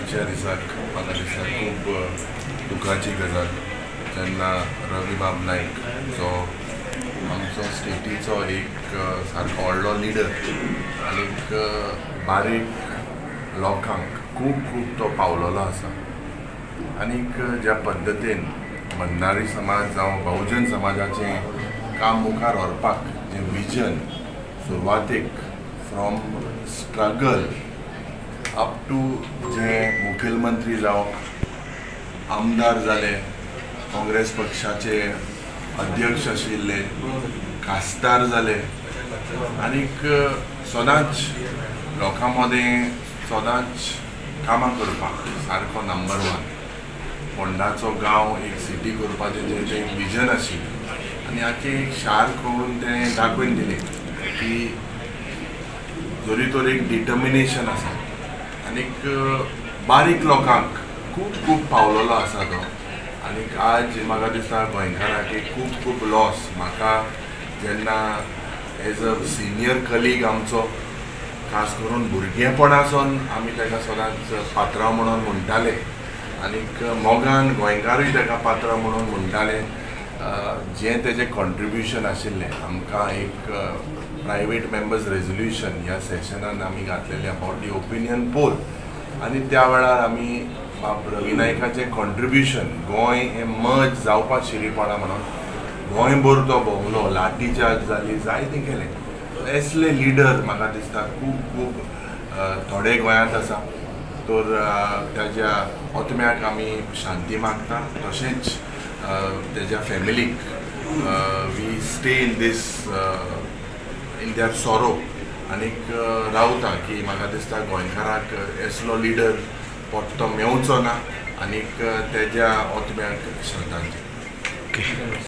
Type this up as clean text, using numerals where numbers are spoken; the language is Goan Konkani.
आजच्या दिसाक म्हाका दिसता खूब दुखाची गजाल जेन्ना रवीबाब नायक जो आमचो स्टेटीचो एक सारको व्हडलो लिडर आनीक बारीक लोकांक खूब खूब तो पावलेलो आसा आनीक ज्या पद्दतीन बंधारी समाज जावं बहुजन समाजाचें काम मुखार व्हरपाक जें विजन सुरवातेक फ्रॉम स्ट्रगल अप टू जे मुखेलमंत्री जावं आमदार जाले, काँग्रेस पक्षाचे अध्यक्ष आशिल्ले, खासदार जाले आनीक सदांच लोकां मदें सदांच कामां करपाक सारको नंबर वन फोंडाचो गांव एक सिटी करपाचें जें तें विजन आशिल्लें आनी आख्खें एक शार करून तें दाखोवन दिलें की जरी तर एक डिटर्मिनेशन आसा आनीक बारीक लोकांक खूब खूब पावलेलो आसा तो. आनीक आज म्हाका दिसता गोंयकारांक एक खूब खूब लॉस. म्हाका जेन्ना एज अ सिनियर कलीग आमचो खास करून भुरगेपणासून आमी ताका सदांच पात्रांव म्हणून म्हणटाले आनीक मोगान गोंयकारूय ताका पात्रांव म्हणून म्हणटाले. जें तेजें कॉन्ट्रिब्युशन आशिल्लें आमकां एक प्रायवेट मेंबर्स रेजोल्युशन ह्या सेशनान आमी घातलेलें अबावट the opinion pole आनी त्या वेळार आमी बाब रवी नायकाचें कॉन्ट्रिब्युशन गोंय हें मर्ज जावपाक शिरीपणा म्हणून गोंयभर तो भोंवलो, लाठी चार्ज जाली, जायतें केलें. असले लिडर म्हाका दिसता खूब खूब थोडे गोंयांत आसा. तर ताज्या आत्म्याक आमी शांती मागता, तशेंच ताज्या फॅमिलीक we stay in this in their sorrow आनीक रावता की म्हाका दिसता गोंयकाराक असलो लिडर परतो मेवचो ना आनीक तेज्या आत्म्याक श्रद्धांजली.